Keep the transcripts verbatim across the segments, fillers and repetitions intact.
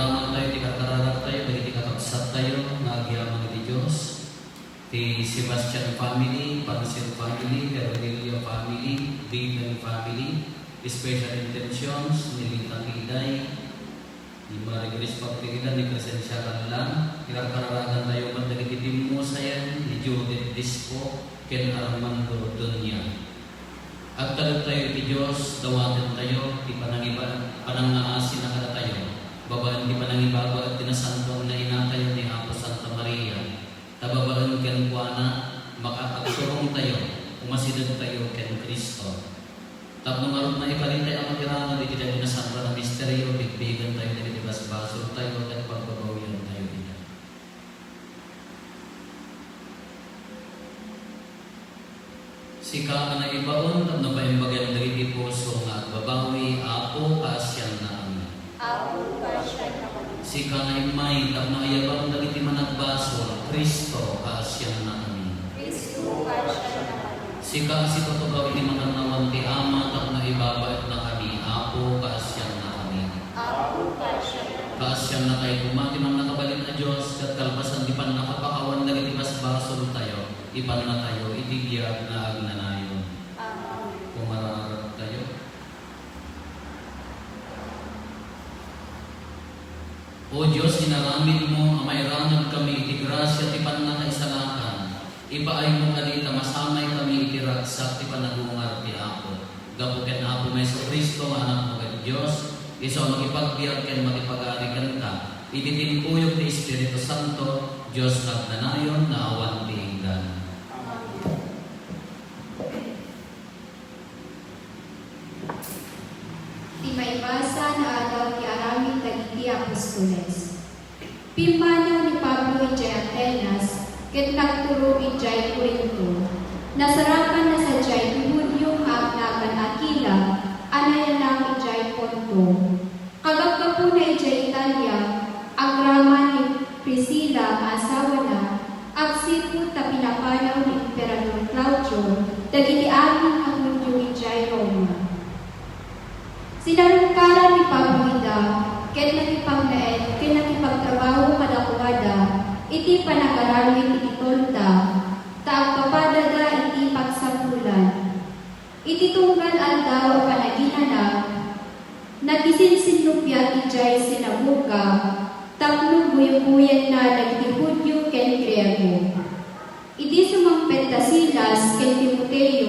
Aramidtayo ti karkararagtayo dagiti kakabsattayo nga agyaman iti Dios, ti Sebastian family, Pansir family, Herodilia family, Biten family, special intentions ni Lita Kiday, ni Marie Grace Pagtiidan, ni Crescencia Callan, ikarkararagantayo met dagiti pimmusayen ni Judith Dispo ken Armando Dunya. Agtalektayo iti Dios, dawatentayo ti panangiba-, panangngaasina kadatayo, babaen ti panangibabaet ti nasantoan nga inatayo ni Apo Santa Maria, ta babaen kenkuana, makaagturongtayo, umasidegtayo ken Cristo. Tapno ngarud, maipalitay a makiranged iti dagiti nasantoan a misterio, bigbigentayo dagiti basbasoltayo ket pagbabawiantayo ida. Sika a naibaon tapno paimbagem dagiti puso nga agbabawi, Apo, kaasianna kami. Apo, kaasianna kami. Sika nga immay tapno ayabam dagiti managbasol, Cristo, kaasianna kami. Cristo, kaasianna kami. Sika a situtugaw iti makannawan ti Ama tapno ibabaetna kami, Apo, kaasianna kami. Apo, kaasianna kami. Kaasianna tayo koma ti mannakabalin a Dios, ket kalpasan ti pannakapakawan dagiti basbasoltayo, ipannatayo iti biag nga agnanayon. Amen. Pumararagtayo. O Dios, inaramidmo a mairangedkami iti grasia ti pannakaisalakan, ipaaymo kadi ta masamaykami iti ragsak ti panagungar ti Apo. Gapu ken Apomi Jesu-Cristo nga Anakmo ket Dios, isu a makipagbiag ken makipagari kenka, iti timpuyog ti Espiritu Santo, Dios nga agnanayon nga awan ti inggana. Amen. Ti maibasa nga Adaw ti Aramid dagiti Apostoles. Pimmanaw ni Pablo idiay Atenas ket nagturong idiay Corinto. Nasarakanna sadiay ti Judio nga agnagan Aquila a nayanak idiay Ponto. Kagapgapuna idiay Italia, agraman ni Priscila nga asawana, agsipud ta pinapanaw ni Emperador Claudio dagiti amin a Judio idiay Roma. Sinarungkaran ni Pablo ida ket nakipagnaed ken nakipagtrabaho kadakuada iti panagaramid iti tolda, ta agpapadada iti pagsapulan. Iti tunggal aldaw a panaginana, nakisinsinnupiat idiay sinagoga tapno guyguyenna dagiti Judio ken Griego. Idi sumangpet da Silas ken Timoteo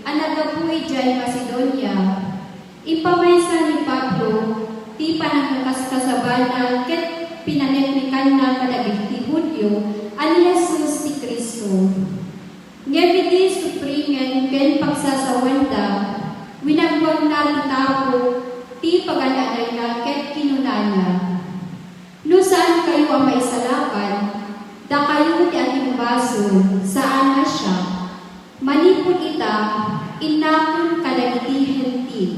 a naggapu idiay Macedonia, impamaysa ni Pablo ti panangkakaskasabana ket pinaneknekanna kadagiti Judio a ni Jesus ti Cristo. Ngem idi supringen ken pagsasawanda, winagwagna ti tapo ti pagan-anayna ket kinunana, "No saankayo a maisalakan, dakayo ti agimbasol, saan a siak. Manipud ita, innakon kadagiti Hentil."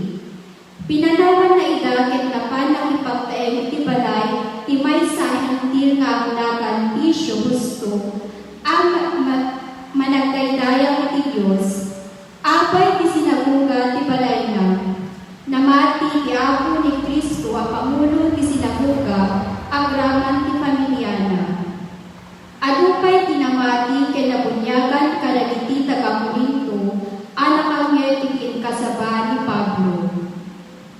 Pinanawanna ida ket napan nakipagtaeng iti balay ti maysa a Hentil nga agnagan Ticio Justo a ma-, ma-, managdaydayaw iti Dios. Apay ti sinagoga ti balayna. Namati ti Apo ni Cristo a pangulo ti sinagoga agraman ti familiana. Adu pay ti namati ken nabuniagan kadagiti taga-Corinto a nakangngeg iti inkasaba ni Pablo.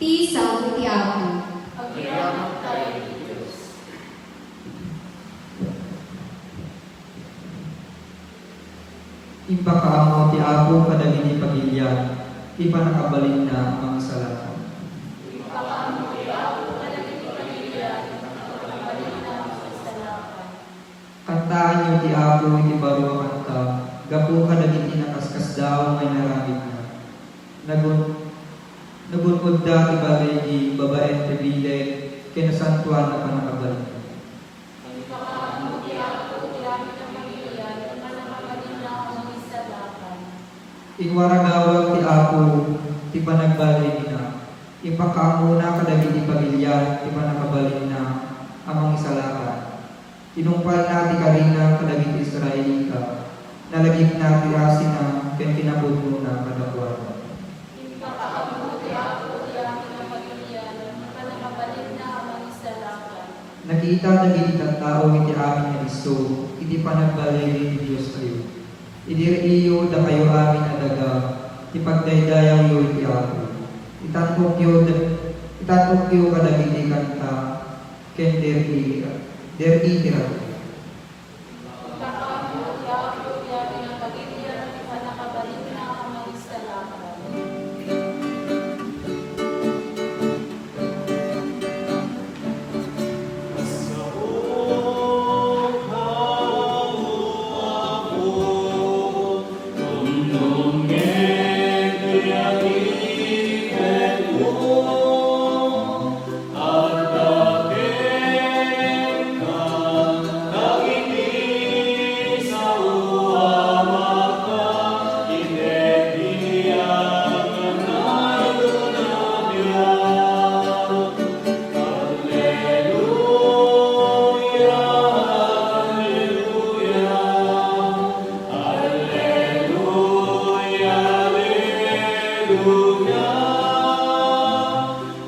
Ti sao ti Apo. Agyamankay ti Dios. Impakaammo ti Apo kadagiti pagilian ti pannakabalinna a mangisalakan. Impakaammo ti Apo kadagiti pagilian ti pannakabalinna a mangisalakan. Kantaanyo ti Apo iti baro a kanta, gapu kadagiti nakaskasdaaw nga inaramidna. Nagun-, nagun-odda ti baligi babaen ti bileg ken nasantoan a pannakabalinna. Impakaammo ti Apo ti amin a pagilian ti pannakabalinna a mangisalakan. Inwaragawag ti Apo ti panagbalinna. Impakaammona kadagiti pagilian ti pannakabalinna a mangisalakan. Tinungpalna ti karina kadagiti Israelita. Nalagipna ti asina ken kinapudnona kadakuada. Impakaammo ti Apo ti amin a pagilian ti pannakabalinna a mangisalakan. Nakita dagiti tattao iti amin nga isu iti panagbalin ti Diostayo. Idi riiyo, dakayo amin a daga, ti pagdaydayawyo iti Apo. Itan-okyo, itan-okyo kadagiti kanta ken der-i, der-i ti radio. Ipakaammo ti Apo ti amin a pagilian iti pannakabalinna a maisalakay.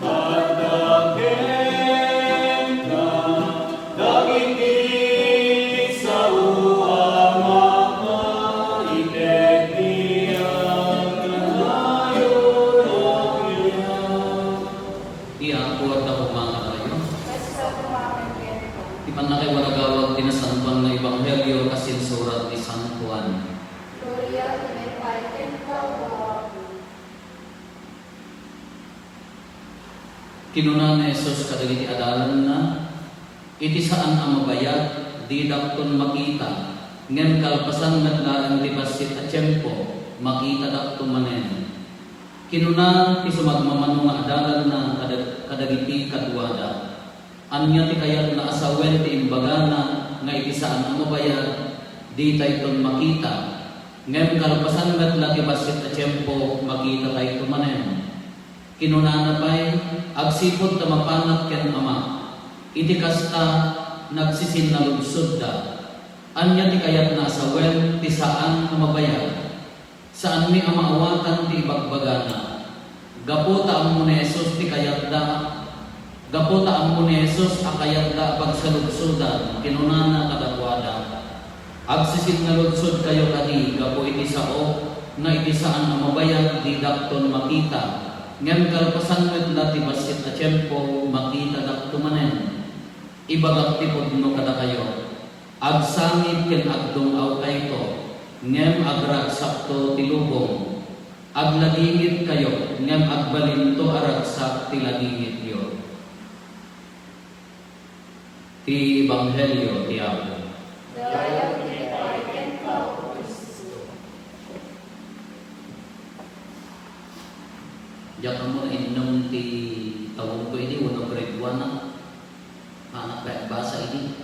Adda kenka dagiti sao a mapaited ti agnanayon. Ti Apo adda koma kadakayo. Ti pannakaiwaragawag ti nasantoan nga ebanghelio kas insurat ni San Juan. Gloria iti Apo. Kinuna ni Jesus kadagiti adalanna, "Iti saan a mabayag, didakton makita, ngem kalpasan met laeng ti bassit a tiempo, makitadakto manen." Kinuna ti sumagmamano nga adalanna kada-, kadagiti kaduada, "Ania ti kayatna a sawen ti imbagana nga iti saan a mabayag, ditayton makita, ngem kalpasan met la ti bassit a tiempo, makitatayto manen?" Kinunana pay, "Agsipud ta mapanak ken Ama." Iti kasta, nagsisinnalubsodda. Ania ti kayatna a sawen ti saan a mabayag? Saanmi a maawatan ti ibagbagana. Gapu ta ammo ni Jesus ti kayatda, gapu ta ammo ni Jesus a kayatda a pagsalubsodan, kinunana kadakuada, "Agsisinnalubsodkayo kadi gapu iti sao nga iti saan a mabayag didakton makita, ngem kalpasan met la ti bassit a tiempo, makitadakto manen." Ibagak ti pudno kadakayo, agsangit ken agdung-awkayto, ngem agragsakto ti lubong. Agladingitkayo, ngem agbalinto a ragsak ti ladingityo. Ti Ebanghelio ti Apo. Dayag iti parikenka, O Cristo. Diak ammo nainnem ti tawagko idi, wenno grade one-ak. Anak pay agbasa idi.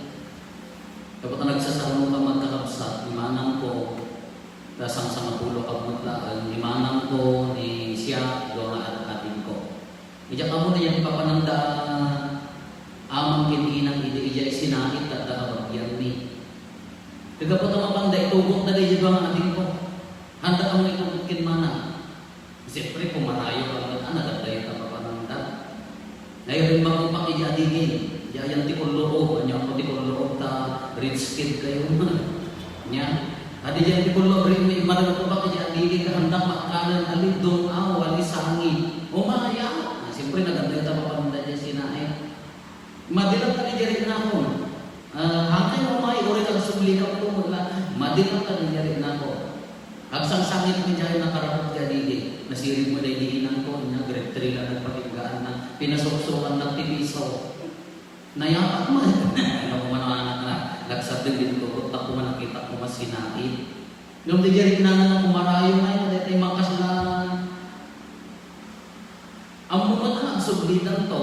Gapu ta nagsasarno ka, magkakabsat, ni manangko, ta sangsangapulo ka met laeng, ni manangko, ni siak, dua nga ad-, adingko. Idiak ammo no ania ti papananda aman ken inang idi, idiay sinait, adda kabagianmi. Ket gapu ta mapanda, itugotda daydiay dua nga adingko. Haandak ammo itugot ken manang. Siyempre, pumarayo ka met, a, nagadayo ta papananda. Nairimmakon pay idi adigi, diay ayan ti kulluob, ania ammo ti kulluob ta rich kid kayo. Nia, adi diay ti kulluob, ri-, immarimakon pay idi adigi, kahandak makkanen, ali dung-aw, ali sangi. Umaya, a, siyempre, nagadayo ta papananda diay sinait. Madi latta diay riknakon. Ah, haankayo umay, uray agsublikayo met la. Madi latta diay riknakon. Agsangsangit met diay nakarapot kadidi. Nasirig met daydi inangko, nia grade three la nagpatinggaanna. Pinasuksukannak ti piso. Nayatak met. Ania koma no anakna, nagsadeng ditoy tugot, ta koma nakitak koma sinait. Ngem diay riknana nga kumarayo ngay, nga daytoy makasla. Ammo met a agsublidanto,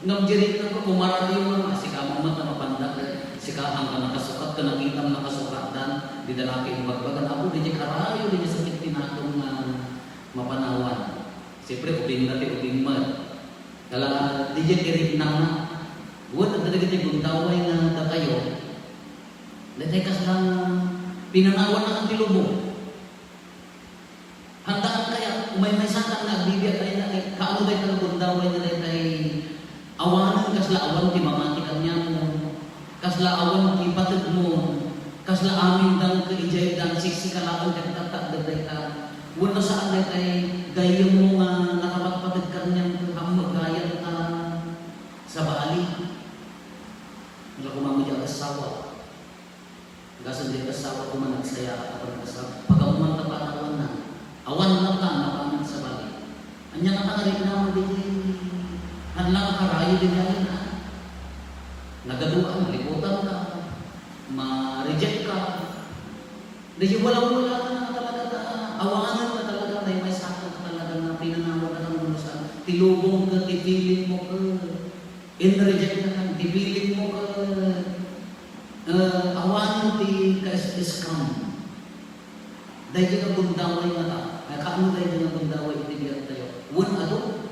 ngem diay riknana nga kumarayo nga, sika met a mapanda, sika, haanka nakasukat, ken nakitam nakasukatan, dayta la ti imbagbaga, Apo, diay karayo, diay sakit ti nakon nga mapanawan. Siyempre, ubingna ti ubing met. Kala, diay ti riknana. Wen, adda dagiti gundaway nga dakayo. Daytoy kasla pinanawanna ti lubong. Haandak kaya, umaymaysakan nga agbibiag ay na, ay, kaano dayta nga gundaway nga daytay awanen kasla awan ti mamati kaniak, Kasla awan ti pategmo, kasla amin dang ket idiay dan siksika laeng ket tatta dagdayta. Wenno saan daytay gayyemmo nga nakapatpateg kaniam ket ammo gayam ta sabali. Wala ko mamadi agassawa. Gasem di agassawa ko man nagsaya a panagassawa. Pagamuan ta panawanna. Awan latta napanan sabali. Ania nga pangariknam daydi? Hadlang karayo daydi a, nagaduan, liputan ka, ma-reject ka. Daydi walang wala ka na talaga ta, awanan ka talaga, may may sakit ka talaga na pinanawan na ng unusan. Tilubong ka, ti feeling mo ka. In-reject na kan, ti feeling mo ka. Eh, awanan ti ka-scam. Daydi nga gundaway nga ta, ay, kaano daydi nga gundaway iti biag tayo? Wen adu,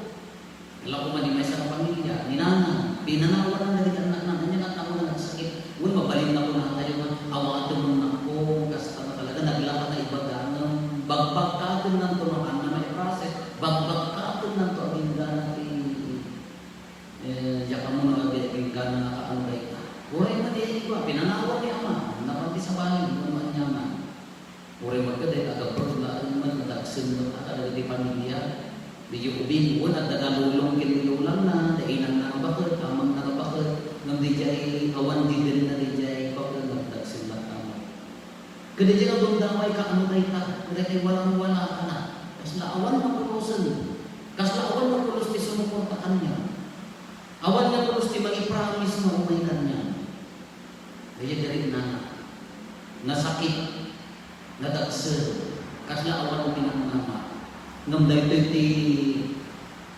wala ko man di maysa nga pamilya, ni nanang, pinanawan na dagiti annakna, ania nga tao nga nagsakit. Wen mabalin na kunatayo nga, awaten man nako, kasta na talaga, naglaka na ibaga, ngem bagbagkaten nanto no, anna maiprocess, bagbagkaten nanto, agingga na ti, eh, diak ammo no, agi-, agingga na nga kaano dayta. Uray man di iba, pinanawan ni ama, napan ti sabali, no, aniaman. Uray met ket dayta agapod laeng met nadagsen met a kadagiti pamilya. Diay ubing, wen adda nga lulong ken ni lolangna, da inangna nga baket, amangna nga baket, ngem diay awan didenna diay baket, nagdagsen latta met. Ket diay nga gundaway kaano dayta, ket daytay walang wala kana. Kasla awan mapulosen. Kasla awan mapulos ti sumuporta kaniam. Awan nga pulos ti mangipromise nga umay kaniam. Daydiay ti riknana. Nasakit, nadagsen, kasla awan ti namnama. Ngem daytoy ti,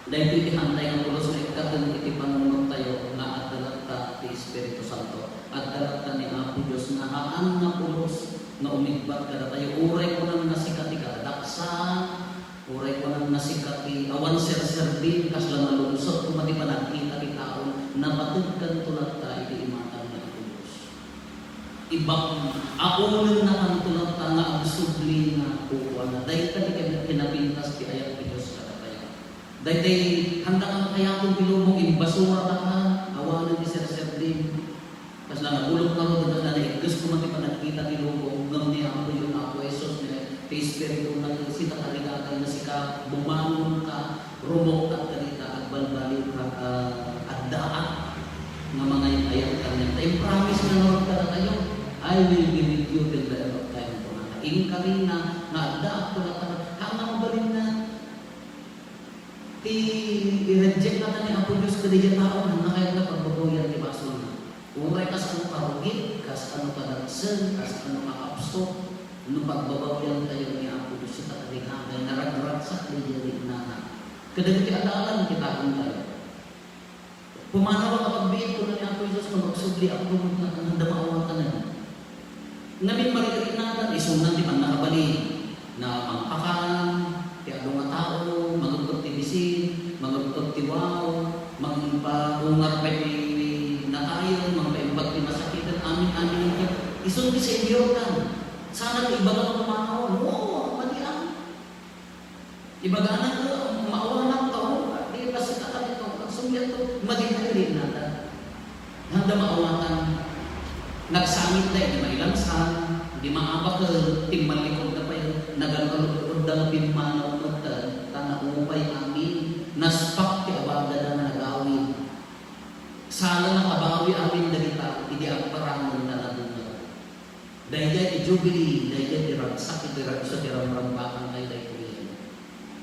daytoy ti hantay nga pulos nga ikkaten iti panunot tayo nga adda latta ti Espiritu Santo. Adda latta ni Apo Dios nga haan nga pulos nga umibbat kadatayo. Uray kunam nga sika ti kadaksa, Uray kunam nga sika ti awan serserbing, kasla malungsot koma ti panagkita ti tao, napateg kanto latta iti imatang nga Apo Dios. Ibak-, aunenna kanto latta nga agsubli nga kukuana. Dayta ti kin-, kinapintas ti ayat ti Dios kadatayo. Daytay, handa nga kayaten ti lubong, imbasura ta ka, awanen ti serserbing. Kasla nabulok ngarud, kasla naigges koma ti panagkita ti lubong, ngem ni Apo, ni Apo Jesus, ni ti Espiritu na, sika tarigagay nga sika, bumangon ka, rumuktak ka dita, agbalbaliw ka, ah, addaak nga mangayat-ayat kaniak. Ta impromise na ngarud kadatayo, "I will be with you till the end of time," kunana. Inkarina nga addaak, kunana, haan nga mabalinna. Ti i-reject ngata ni Apo Dios kadaydiay a tao, haan nga kayatna pagbabawian ti basolna. Uray kasano ka rugit, kasano ka dagsen, kasano ka kapsut, no pagbabawian tayo ni Apo Dios, ita tarigagay, naragragsak daydiay riknana. Kadagiti adalan, kitaen tayo. Pumanaw a pagbiit, kuna ni Apo Jesus, no agsubli, agbubutna, haan da maawatan. Ngamin, mariknatan, isundan ti pannakabalin. Na mangpakan ti adu nga tao, mangeb-eb ti bisin, mangeb-eb ti wow, mangpaungar pay ti natayen, mangpaimbag ti masakiten, amin-amin ket isun ti Señor kan. Saan ti ibaga nga pumanaw? Oo, madi a. Ibagana nga maawanan ka, o, di basta ka dito, agsubli to, madi a, di nada. Handa maawatan, nagsangit da, di mailansan, di maabaken, timmallikod da pay, nagalkalukod da nga pimmanaw met, ta naupay amin, naspak ti abagada nga nagawid. Sala nakabawi amin dagita, idi agparangen ta nadungan. Daydiay ti Jubilee, daydiay ti ragsak iti ra-, isu ti ramrambakan tayo daytoyen.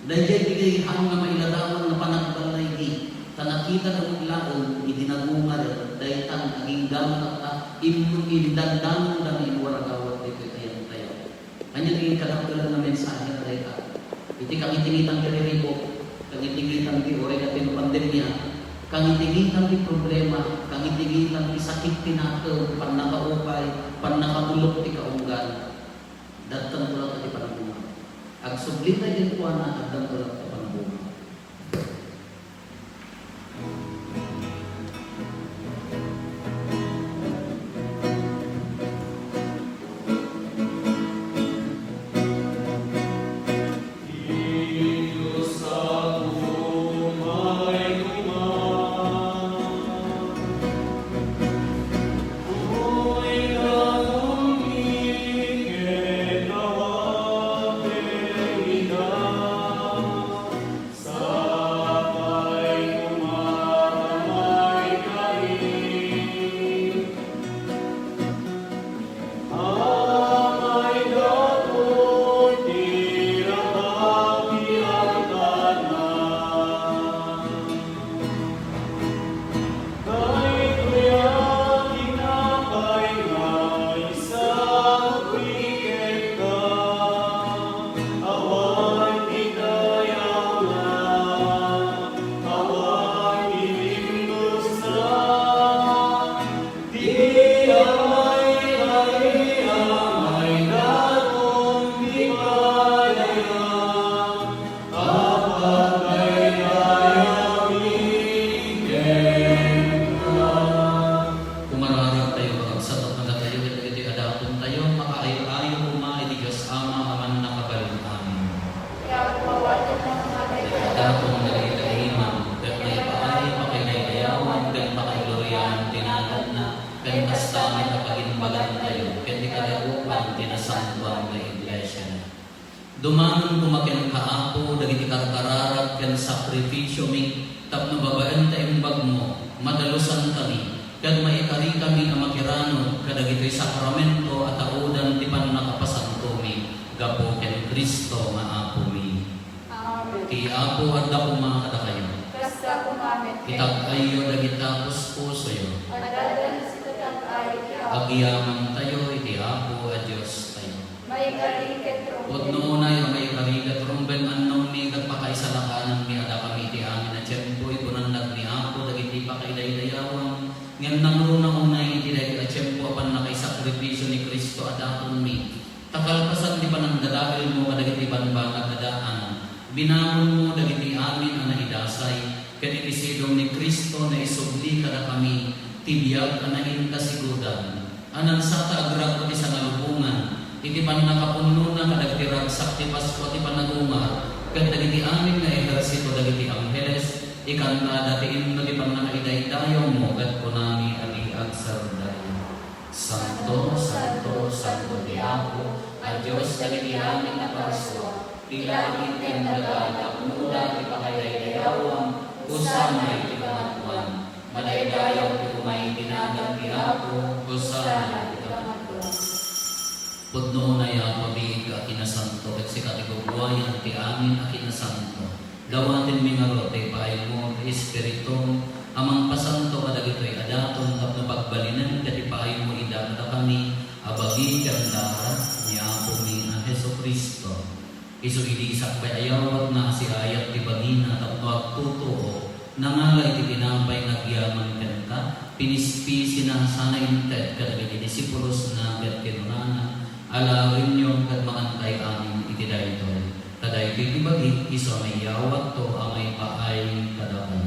Daydiay ti haan nga mailadawan nga panagbalay di, ta nakita da met laeng idi nagungar, daytan agingga met a im-, indandangen da nga inwaragawat ditoy ayan tayo. Ania ti kadakkelan nga mensahe a dayta? Iti kangitingitan ti riribuk, kangitingitan ti uray nga ti pandemia, kangitingitan ti problema, kangitingitan ti sakit ti nakem, pannakaupay, pannakabulok ti kaunggan, dattan tulak ti panabunga. Agsubli tayo kenkuana, addan tulak ti panabunga. Ken kasta met a pagimbagantayo ken ti kadagupan ti nasantoan nga Iglesia. Dumanon koma kenka, Apo, dagiti karkararag ken sakrifisiomi, tapno babaen ta imbagmo, madalusankami, ket maikarikami a makiranod kadagitoy sakramento a taudan ti pannakapasantomi gapu ken Cristo nga Apomi. Amen. Ti Apo adda koma kadakayo. Kasta koma met. Itag-ayyo dagita puspusoyo. Adda dagita tag-ay ti Apo. Agyamantayo iti Apo a Diostayo. Maikari ket rumbeng. Pudno unay a maikari ket rumbeng, annongmi ket pakaisalakanan mi a dakami iti amin a tiempo, ipunannag ni Apo dagiti pakaidaydayawan, ngem nangruna unay iti daytoy a tiempo a pannakaisakripisio ni Cristo a datonmi. Ta kalpasan ti panangdadaelmo kadagiti bambanag a daan, binangonmo dagiti amin a naidasay, ket iti sidong ni Cristo naisubli kadakami ti biag a nainta sigudan. Anansata agragko ti sangalubongan iti pannakapunnona kadagiti ragsak ti Paskua ti panagungar, ket dagiti amin nga ehersito dagiti angheles, ikantada ti imno ti pannakaidaydayawmo, ket kunami a di agsardaya. Santo, santo, santo ti Apo a Dios dagiti amin a parsua. Ti langit ken daga napnoda ti pakaidaydayawan. Hosanna iti Kangatoan. Madaydayaw ti umay iti nagan ti Apo. Hosanna iti Kangatoan. Pudno unay a mabiit nga a kinasanto, ket sika ti guguayan ti amin a kinasanto. Dawatenmi ngarud ti ipaaymo ti Espiritum a mangpasanto kadagitoy a daton tapno pagbalinen ket ipaaymo ida kadakami a bagi ken dara ni Apomi a Jesu-Cristo. Isu idi sakbay a yawatna a siayat ti bagina tapno agtutuo, nangala iti tinapay nga agyaman kenka, pinispisina sana inted kadagiti disipulosna ket kinunana, Alaenyo ket mangankay amin iti daytoy. Ta daytoy ti bagik, isu a maiyawatto a maipaay kadakayo.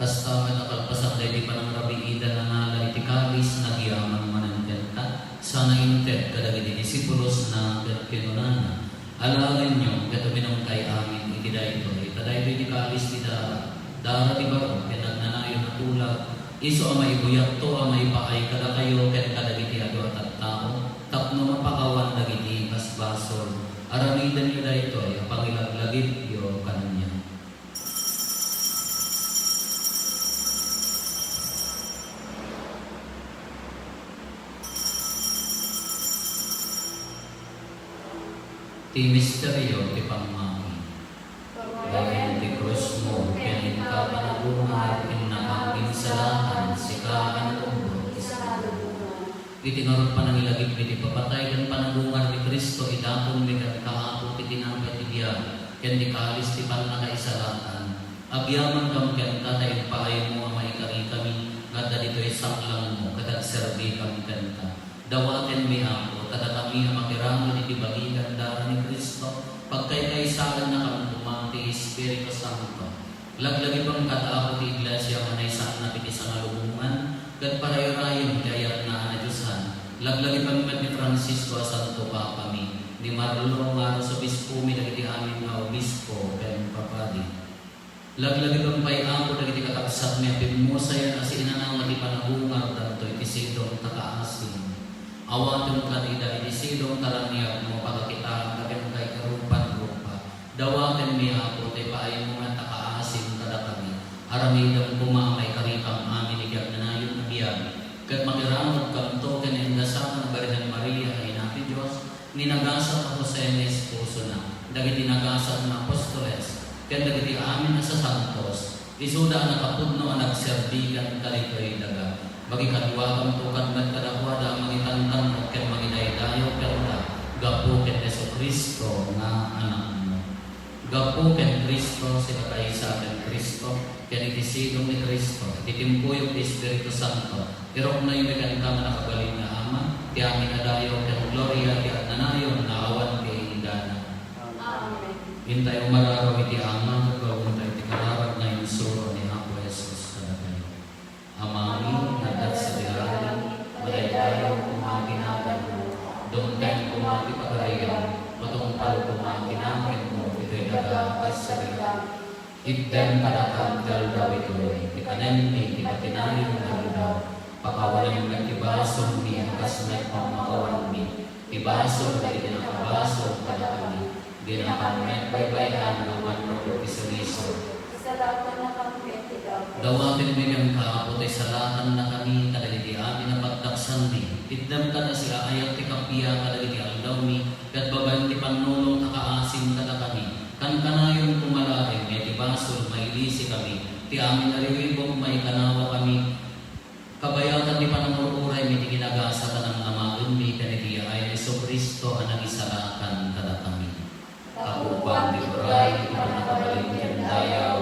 Kasta met a kalpasan daydi panangrabiidan, nangala iti kalis, nagyaman manen kenka, sana inted kadagiti disipulosna ket kinunana, Alaenyo ket uminumkay amin iti daytoy, ta daytoy ti kalis ti dara, dara ti baro ken agnanayon a tulag, isu a maibuyatto a maipaay kadakayo ken kadagiti adu a tattao tapno mapakawan dagiti basbasol. Aramidenyo daytoy a pangilaglagipyo kaniak. Ti misterio ti pammati. Babaen ti krusmo ken inka panagungar, innakam insalakan, sika a nagumbot iti sangalubongan. Iti ngarud panangilagipmi ti ipapatay ken panagungar ni Cristo, idatonmi kenka, Apo, ti tinapay ti biag ken ti kalis ti pannakaisalakan. Agyamankam kenka ta impaaymo a maikarikami nga adda ditoy saklangmo ket agserbikam kenka. Dawatenmi, Apo, ta dakami a makiramid iti bagi ken dara ni Cristo, pagkaykaysaennakam koma ti Espiritu Santo. Laglagipem kad, Apo, ti Iglesia a manaysaannak iti sangalubongan, ket parayrayem ti ayatna a nadiosan. Laglagipem met ni Francisco a Santo Papami, ni Marlo nga Arsobispomi, dagiti amin nga obispo ken papadi. Laglagipem pay, Apo, dagiti kakabsatmi a pimmusayan a siinanangan ti panagungardanto iti sidong ta kaasim. Awatem kad ida iti sidong ta raniag mo pagakitaanka ken kaikarupan rupa. Dawatenmi, Apo, ti paaymo nga ta kaasim kadakami. Aramidem koma a maikarikam amin iti agnanayon a biag, ket makiramidkanto ken indasakan a Birhen Maria nga Ina ti Dios, ni nagasat a Jose nga esposona, dagiti nagasat nga apostoles, ken dagiti amin a sasantos, isuda a nakapudno a nagserbi kenka ditoy daga. Makikaduakanto kad met kadakuada a mangitantanok ken mangidaydayaw kenka gapu ken Jesu-Cristo nga Anakmo. Gapu ken Cristo, sikakaysa ken Cristo, ken iti sidong ni Cristo, iti timpuyog ti Espiritu Santo, iruknoymi kenka nga nakabalin nga Ama, ti amin a dayaw ken gloria ti agnanayon nga awan ti inggana. Amen. Intayo umararaw iti Ama, ket bagontayo iti kararag nga insuro ni Apo Jesus kadatayo. Amami nga adda sadi langit, madaydayaw koma ti naganmo, dumteng koma ti pagariam, matungpal Amin mo itoy daga a pagsaritam. Itdem kadakam ti aldaw itoy ti kanenmi ti patinayon nga aldaw. Pakawanem met ti basongmi a kas met pammakawanmi ti basol dagiti nakabasol kadakami. Dinakam met baybay-an nga umanrog ti sumiso. Isalakannakam met ti Apo. Dawatenmi kenka, Apo, ti salakannakami kadagiti amin a pagdaksanmi. Itdem kada siaayat ti kappia kadagiti aldawmi, ket babaen ti pannunot a kaasim kadakami, kankanayon koma laeng nga iti basol mailisikami, ti amin a riribuk maikanawakami, kabayatan ti panangur-uraymi ti ginagasat a namnamaenmi ken iti yaay ni Jesu-Cristo a nangisalakan kadakami. Kakukuam ti turay, ti pannakabalin ken dayaw.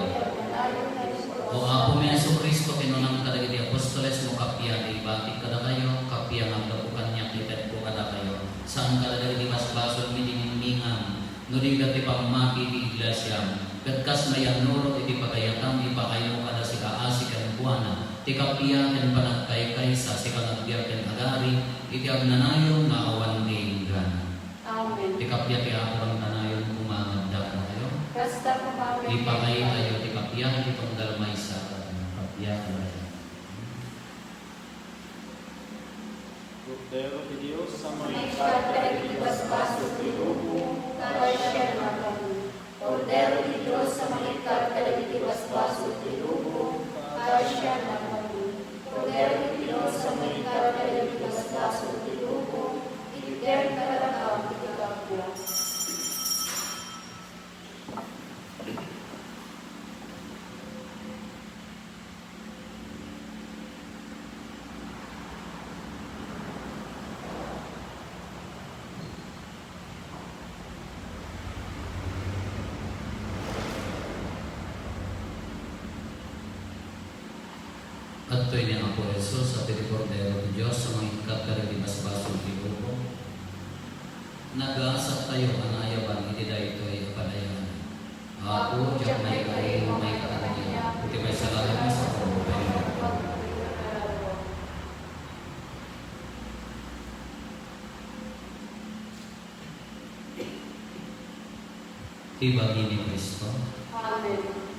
O Apomi a Jesu-Cristo, kinunam kadagiti apostoles, no kappia ti ibatik kadakayo, kappia nga aggapu kaniak ti tedko kadakayo. Saan kadagiti basbasolmi ti ningningan, no di ket ti pammati ti iglesiam. Ket kas mayannurot iti pagayatam, ipakaymo kada siaasi kenkuana ti kappia ken panagkaykaysa, sika nga agbiag ken agari, iti agnanayon nga awan ti inggana. Amen. Ti kappia ti Apo kankanayon koma nga adda kadakayo. Kasta koma ken ipakaytayo ti kappia iti tunggal maysa. Kappia kadakayo. Kordero ti Dios a mangikkat kadagiti basbasol ti lubong, kaasiannakami. Kordero ti Dios a mangikkat kadagiti basbasol ti lubong, kaasiannakami. Kordero ti Dios a mangikkat kadagiti basbasol ti lubong, itdem kadakam ti kappia. Adtoy ni Apo Jesus a ti Kordero ti Dios a mangikkat kadagiti basbasol ti lubong. Nagasattayo a naayaban iti daytoy a padayanan. Apo, diak maikari no maikkan kaniak, iti maysa laeng a sapo, paimbagko. Ti bagi ni Cristo. Amen.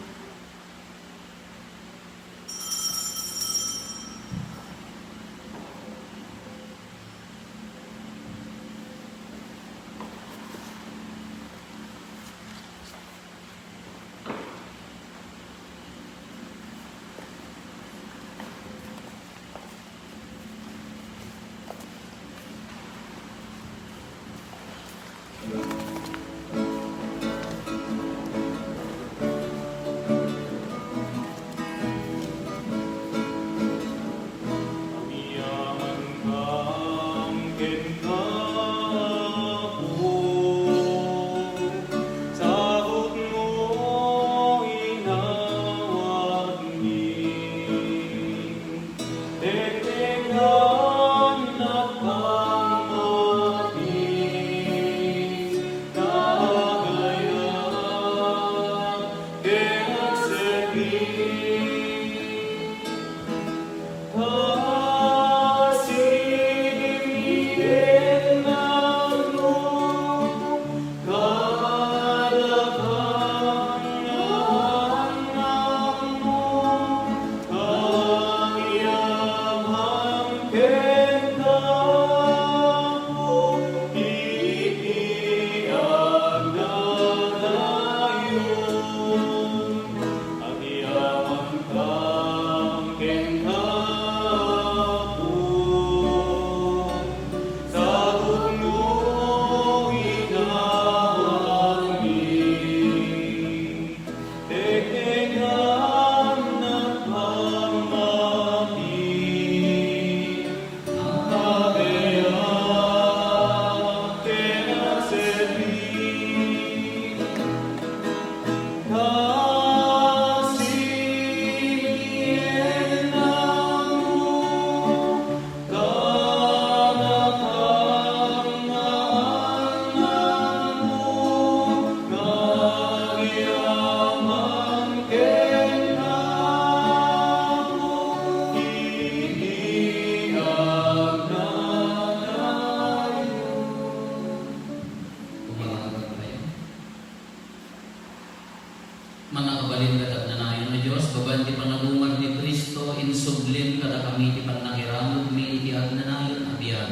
Mannakabalin ket agnanayon a Dios, babaen ti panagungar ni Cristo, insublim kadakami ti pannakiramutmi iti agnanayon a biag.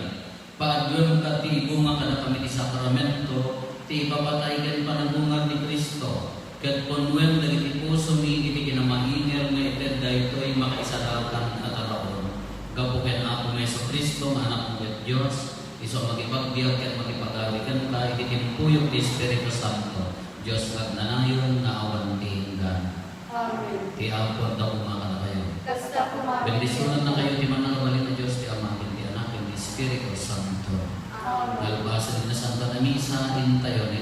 Paadduem ket ti ibunga kadakami ti sakramento, ti ipapatay ken panagungar ni Cristo, ket punnoem dagiti pusomi iti kinamainger nga ited daytoy makaisalakan a taraon. Gapu ken Apomi Jesu-Cristo nga Anakmo ket Dios, isu a makipagbiag ken makipagari kenka iti timpuyog ti Espiritu Santo, Dios nga agnanayon nga awan ti inggan. Amen. Ti Apo adda koma kadakayo. Kasta koma. Bendisyonannakayo ti Mannakabalin a Dios, ti Ama, ken ti Anak, ken ti Espiritu Santo. Amen. Nalpasen ti Santa Misa, intayon